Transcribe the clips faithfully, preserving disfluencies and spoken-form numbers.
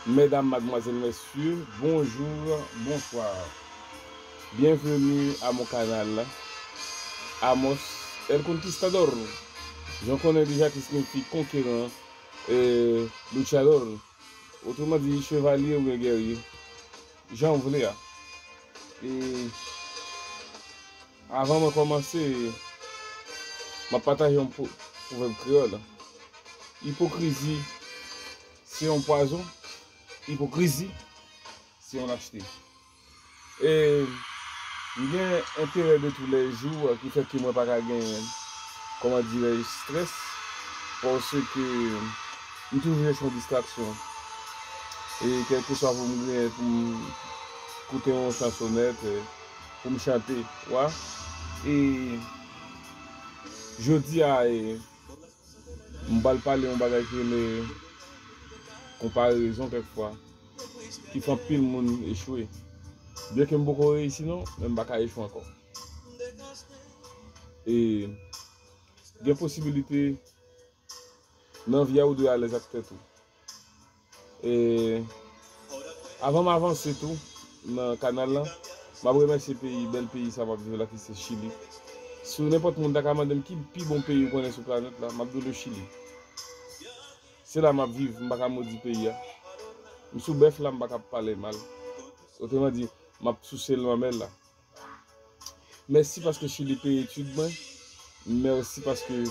Medam, madmwazèl, mesye, bonjou, bonswa. Byenveni a mon kanal, Amos El Conquistador. Jan w konnen deja ki siyifi konkeran, e, luchador. Otreman di, chevalye oubyen gèrye. Jan w vle a. E avan mwen kòmanse, m ap pataje yon po-, pwovèb kreyòl. Ipokrizi se yon pwazon, ipokrizi se yon lachte. E m gen enterè de toulèjou, ki fè ke mwen pa ka gen, kòman dirèj, strès, paske m toujou chèche yon distraksyon. E kèlkeswa pou m gen, pou m koute yon chansonèt, e pou m chante, wa. E jodi a, e, m pral pale yon bagay ki rele konparezon kèkfwa, ki fè anpil moun echwe. Byenke m poko reyisi non, men m pa ka echwe ankò. E gen posibilite nan vi a ou dwe alèz ak tèt ou. E avan m avanse tou nan kanal lan, m ap remèsye peyi, bèl peyi sa m ap viv la ki se Chili. Si nenpòt moun ta ka mande m ki pi bon peyi ou konnen sou planèt la, m ap di w le Chili. Se la m ap viv, m pa ka modi peyi a. M sou bèf la, m pa ka pale mal. Otreman di, m ap souse l manmèl la. Mèsi paske Chili peye etid mwen. Mèsi paske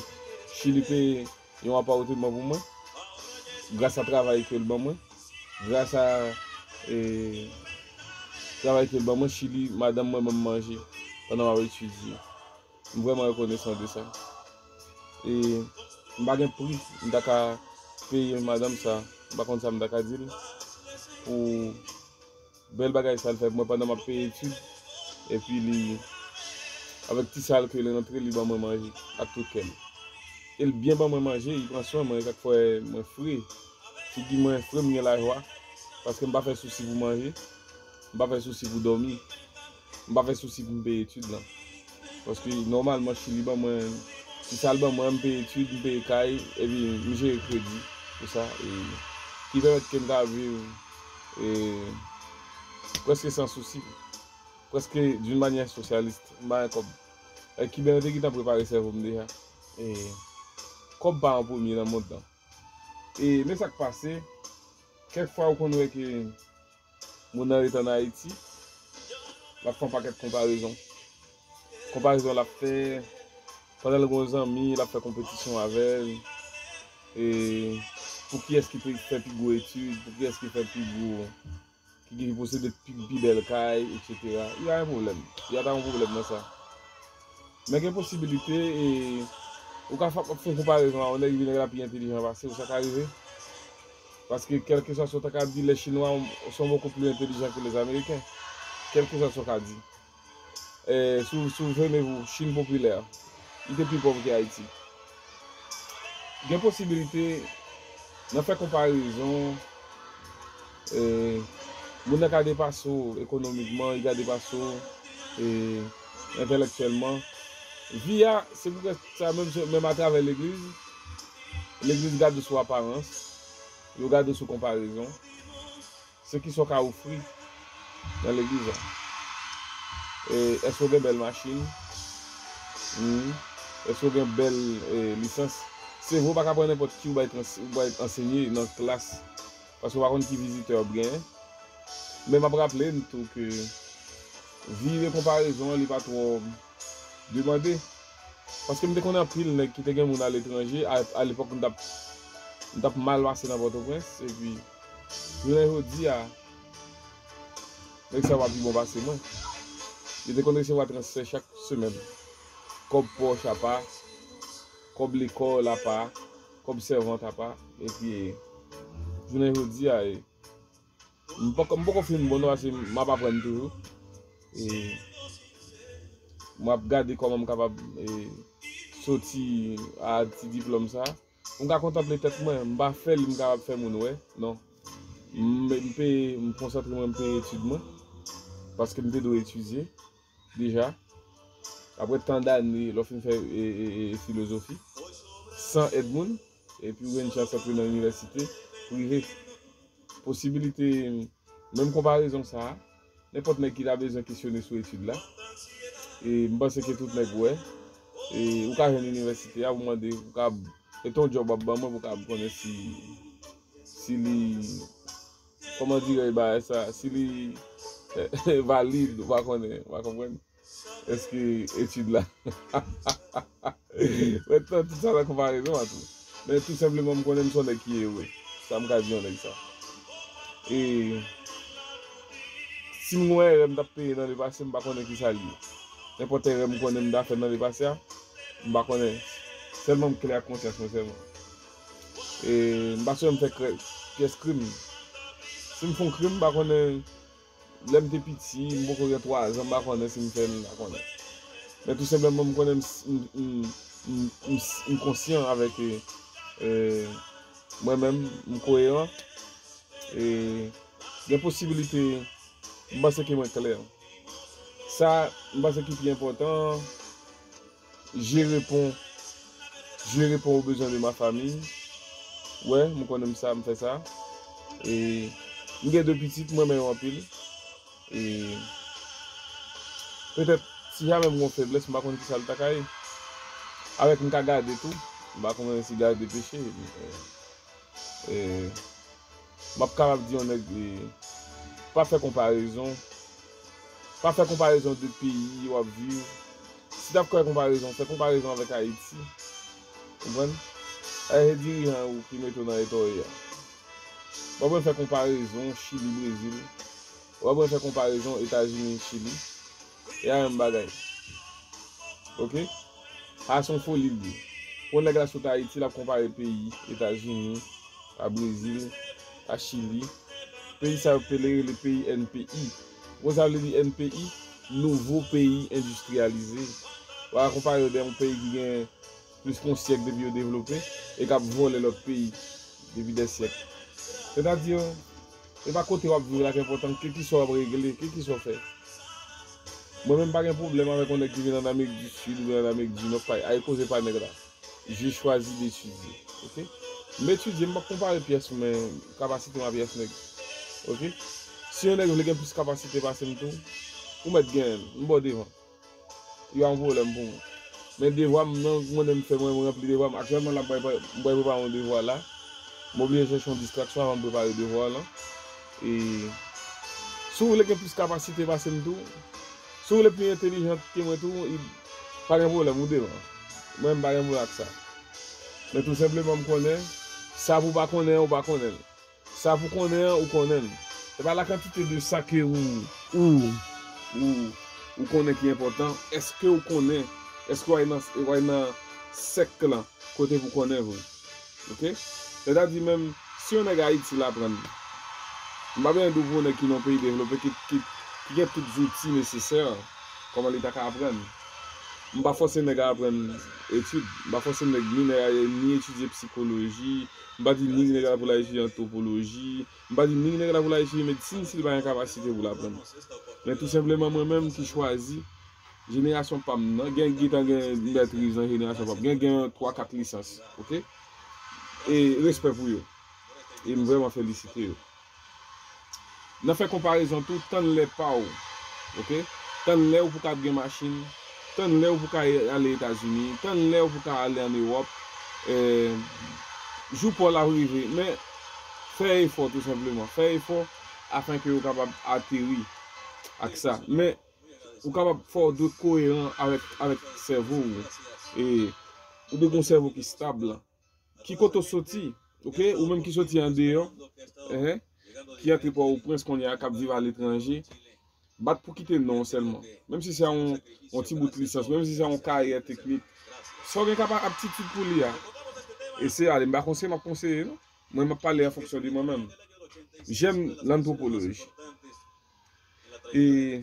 Chili peye yon apartman pou mwen. Gras a travay ke l ban mwen. Gras a, e, travay ke l ban mwen, Chili, madanm mwen ban m manje pandan m ap etidye. M vrèman rekonesan de sa. E m pa gen pri m ta ka peye madanm sa. M pa konn sa m ta ka di l pou bèl bagay sa l fè pou mwen pandan m ap peye etid. Epi li, avèk ti sa l ke li rantre, li ban mwen manje ak tout kè l. E l byen ban mwen manje, li pran swen mwen, e sa k fè mwen fre. Figi mwen fre, m gen lajwa. Paske m pa fè sousi pou manje. M pa fè sousi pou dòmi. M pa fè sousi pou m peye etid lan. Paske nòmalman Chili ban mwen, ti sa l ban mwen, m peye etid, m peye kay, epi m jere kredi pou sa. E ki pèmèt ke m ka viv, e, prèske san sousi. Prèske d'une manière socialiste, m pa gen kòb. E Kiben yo te gentan prepare sèvo m deja. E kòb pa an premye nan mond lan. E men sa k pase, kèk fwa ou konn wè ke moun nan ret ann Ayiti, l ap fè yon pakèt konparezon. Konparezon l ap fè, pandan l gen yon zanmi, l ap fè konpetisyon avè l. E pou kiyès ki pe-, fè pi gwo etid, pou kiyès ki fè pi gwo, ki, ki posede pi, pi bèl kay, etsetera. Y a yon pwoblèm. Y a ta yon pwoblèm nan sa. Men gen posibilite, e, ou ka fè, fè konparezon a yon nèg, epi nèg la pi entelijan pase w, sa ka rive. Paske kèlkeswa sa w ta ka di, les Chinois sont beaucoup plus intelligents que les Américains. Kèlkeswa sa w ka di. E, sou, souvenez-vous, Chine populaire, li te pi pòv ke Ayiti. Gen posibilite, nan fè konparezon, e, moun nan ka depase w ekonomikman, li ka depase w, e, entèlektyèlman. Vi a, se pou sa menm, menm atravè legliz, legliz gade w sou aparans, yo gade w sou konparezon. Se kisa w ka ofri nan legliz la? E, èske w gen bèl machin? Hmm. Èske w gen bèl, e, lisans? Se vre, w pa ka pran nenpòt ki w bay trans-, w bay ansenye nan klas, paske w pa konn ki vizitè w ap genyen. Men m ap raple n tou ke vi de konparezon an, li pa twò demande. Paske m te konnen anpil nèg ki te gen moun aletranje, a, alepòk m t ap, m t ap mal pase nan Pòtoprens, epi jounen jodi a, nèg sa yo pa pi bon pase mwen. Yo te konn resevwa transfè chak semèn. Kòb pòch apa, kòb lekòl apa, kòb sèvant apa, epi jounen jodi a, e, M poko, m poko fin bon non, paske m ap aprann toujou. E m ap gade kòman m kapab, e, soti a ti diplòm sa. Pou m ka kontanple tèt mwen, m pa fè li m kapab fè moun wè, non. M, m peye, m konsantre mwen, m peye etid mwen, paske m te dwe etidye deja. Apre tan dane, lè w fin fè, e, e, e, filozofi, san èd moun, epi w gen chans antre nan inivèsite prive. Posibilite, menm konparezon sa a, nenpòt nèg ki ta bezwen kesyone sou etid la, e m panse ke tout nèg wè, e ou ka jwenn inivèsite a, ou mande, ou ka, e ton djòb w ap ban mwen pou w ka konnen si, si li, kòman dirè bagay sa, si li valid, ou pa konnen, ou pa konprann. Èske etid la. Mentnan, tout sa nan konparezon an tou. Men tou senpleman, m konnen m se yon nèg ki ere. Sa m ka di yon nèg sa. E si m gen yon erè m t ap peye nan lepase, m pa konnen ki sa l ye. Nenpòt erè m konnen m ta fè nan lepase a, m pa konnen. Sèlman m klè ak konsyans mwen sèlman. E m pa sonje m fè pyès krim. Si m fè yon krim, m pa konnen. Lè m te piti, m poko gen twa zan, m pa konnen si m fè l, m pa konnen. Men tou senpleman, m konnen m, m, m, m, m, m konsyan avèk, e, e, mwen menm, m koyeran. E gen posibilite, m panse ke mwen klè. Sa, m panse ki pi enpòtan, je réponds, je réponds aux besoins de ma famille. Wè, m konnen m sa, m fè sa. E m gen de pitit, m renmen yo anpil. E petèt, si jamè m gen yon feblès, m pa konn ki sa l ta ka ye. Avèk m ka gade tou, m pa konnen si gade peche. E, m ap kapab di yon nèg, e, pa fè konparezon. Pa fè konparezon de peyi w ap viv. Si t ap fè konparezon, fè konparezon avèk Ayiti. Konprann? Ay, se dirijan ou ki mete w nan eta w ye a. W ap fè konparezon Chili, Brezil. W ap fè konparezon Etazini, Chili. E a menm bagay. Oke? Sa se yon foli l ye. Pou nèg la sot Ayiti, l ap konpare peyi Etazini, a Brezil, a Chili. Peyi sa yo pele rele peyi N P I. Ou konn sa vle di N P I? Nouvo peyi endistriyalize. W a konpare yo de yon peyi ki gen plis ke yon syèk depi yo devlope e k ap vòlè lòt peyi depi dè syèk. Sètadi, e pa kote w ap viv la ki enpòtan, kèlkeswa w ap regle, kèlkeswa w fè. Mwen menm pa gen pwoblèm avèk yon nèg ki vin ann Amerik di Sid oubyen ann Amerik di Nò, pa, ay koze pa nèg la. Je choisis d'étudier. Oke? M etidye, m p ap konpare pyès mwen, kapasite m a pyès nèg. Oke? Si yon nèg vle gen plis kapasite pase m tou, ou mèt genyen l, m ba w devan. Li pa yon pwoblèm pou mwen. Men devwa m nan, mwen menm fè mwen, mwen ranpli devwa m. Aktyèlman la, m pral, m pral prepare yon devwa la. M oblije chèche yon distraksyon avan m prepare devwa lan. E si w vle gen plis kapasite pase m tou, si w vle pi entelijan ke mwen tou, i, pa gen pwoblèm, ou devan. Mwen, m pa gen pwoblèm ak sa. Men tou senpleman, m konnen, sa pou w pa konnen an, ou pa konnen l. Sa pou konnen an, ou konnen l. Se pa la kantite de sa ke ou, ou, ou, ou konnen ki enpòtan. Èske ou konnen? Èske w al nan, w al nan sèk lan kote pou konnen vre? Oke? Sètadi menm, si yon nèg Ayiti l aprann, m pa bezwen di w pou yon nèg ki nan yon peyi devlope, ki, ki, ki gen tout zouti nesesè, kòman li ta ka aprann? M pa fòse nèg a aprann etid. M pa fòse nèg ni, nèg a ni etidye psikoloji, m pa di ni nèg la pou l al etidye antwopoloji, m pa di ni nèg la pou l al etidye medsin si l pa gen kapasite pou l aprann. Men tou senpleman, mwen menm ki chwazi jenerasyon pa m nan, gen, gentan gen mètriz nan jenerasyon pa m, gen, gen twa, kat lisans, oke? E respè pou yo. E m vrèman felisite yo. Nan fè konparezon tou, tann lè pa w. Oke? Tann lè ou pou ka ap gen machin, tann lè ou pou ka ale Etazini, tann lè ou pou ka ale ann Ewòp. E, jou pa w la ap rive, men fè efò tou senpleman. Fè efò afin ke ou kapab ateri ak sa. Men ou kapab fè w dwe koyeran avèk, avèk sèvo w. E ou dwe gen yon sèvo ki stab. Ki kote w soti, oke? Ou menm ki soti andeyò, enhen, ki antre Pòtoprens kounye a, k ap viv aletranje, bat pou kite non w sèlman. Menm si se yon, yon ti bout lisans, menm si se yon karyè teknik, sa w gen kapa aptitid pou li a, eseye ale. M pa konseye, m ap konseye, non. Mwen, m ap pale an fonksyon de mwen menm. J'aime l'anthropologie. E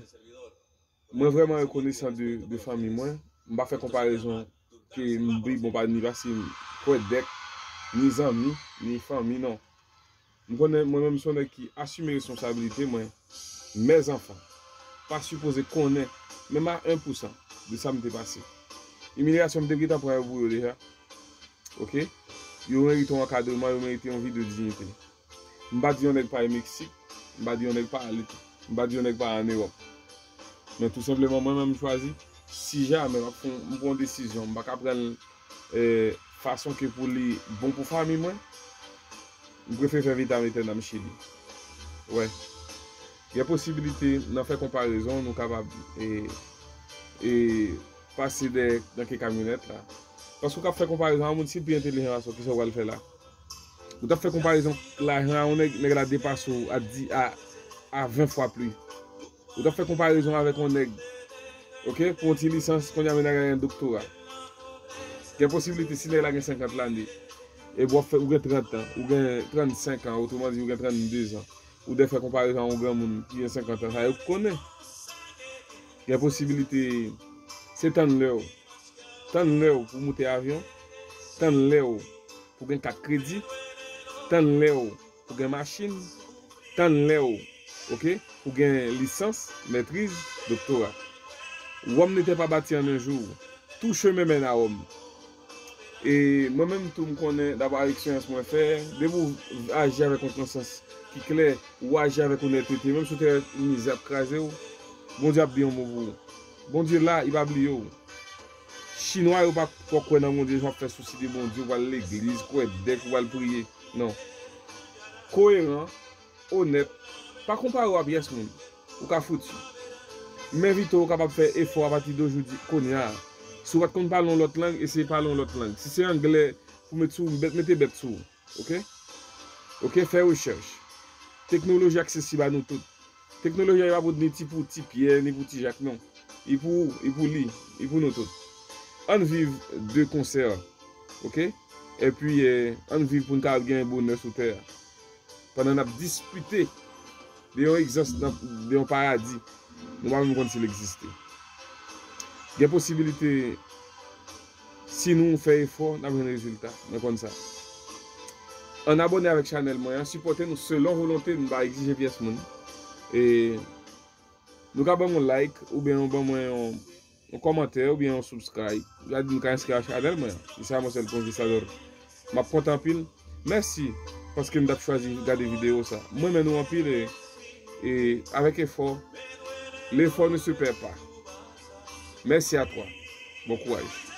mwen vrèman rekonesan de, de fanmi mwen. M pa fè konparezon ke m pi bon pa ni pase m kwè dèk, ni zanmi, ni fanmi, non. M konnen mwen menm se yon nèg ki asime responsablite mwen. Mèzanfan pa sipoze konnen, menm a en pou san, de sa m te pase. Imilyasyon m te gentan pran yo pou yo deja. Oke? Yo merite yon ankadreman, yo merite yon vi de diyite. M pa di yon nèg pa al Meksik, m pa di yon nèg pa al, m pa di yon nèg pa al ann Ewòp. Men tou senpleman, mwen menm, m chwazi, si jamè m ap fè yon, m pran yon desizyon, m pa ka pran l, eh, fason ke pou li bon pou fanmi mwen, m prefere fè vitam etènam Chili. Wè. Gen posibilite, nan fè konparezon, nou kapab, e, e, pase dèyè, nan ke kamyonèt la. Paske w ka fè konparezon a yon moun, si l pi entelijan pase w, kisa w pral fè la? Ou t ap fè konparezon lajan a yon nèg, nèg la depase w a di, a, a ven fwa plis. Ou t ap fè konparezon avèk yon nèg, oke, pou yon ti lisans, kounye a men nèg la gen doktora. Gen posiblite si nèg la gen senkant lane, epi w ap fè, ou gen trant an, ou gen trannsenk an, otreman di, ou gen trannde zan. Ou dwe fè konparezon a yon granmoun ki gen senkant an, sa yo konnen. Gen posiblite se tann lè w. Tann lè w pou moute avyon. Tann lè w pou gen kat kredi. Tann lè w pou gen machin. Tann lè w, oke, pou gen lisans, mètriz, doktora. Rome n'était pas bâti en un jour. Tout chemin mène à Rome. E mwen menm tou, m konnen, dapre eksperyans mwen fè, depi w aji avèk yon konsyans ki klè, ou aji avèk onètete, menm si w te wè mizè ap kraze w, Bondye ap di yon mo pou ou. Bondye la, li pa bliye w. Chinwa yo pa twò kwè nan Bondye, jan w ap fè sousi de Bondye, ou pral legliz, kwè dèk, ou pral priye. Non. Koyeran, onèt, pa konpare w a pyès moun. Ou ka fouti. M envite w, ou kapab fè efò apati de jodi, kounye a. Si w pa t konn pale yon lòt lang, eseye pale yon lòt lang. Si se anglè pou met sou, mete bèt sou ou. Oke? Oke, fè rechèch. Teknoloji aksesib a nou tout. Teknoloji a pa pou ni ti pou Ti Pyè, ni pou Ti Jak, non. Li pou ou, li pou li, li pou nou tout. Ann viv de konsè, oke? Epi, eh, ann viv pou n ka gen bonè sou tè a. Pandan n ap diskite de yon egzans nan, de yon paradi, nou pa menm konn si l egziste. Gen posibilite, si nou fè efò, n ap jwenn rezilta. Mwen konn sa. Ann abòne avèk chanèl mwen an, sipòte nou selon volonte nou, pa egzije pyès moun. E nou ka ban m yon like oubyen yon ban mwen yon yon kòmantè oubyen yon subscribe. Gade, nou ka enskri a chanèl mwen an. Isa Monsèl Konvisador. M ap kontan anpil. Mèsi paske nou t ap chwazi gade videyo sa. M renmen nou anpil e, e avèk efò, l'effort ne se perd pas. Merci à toi. Bon courage.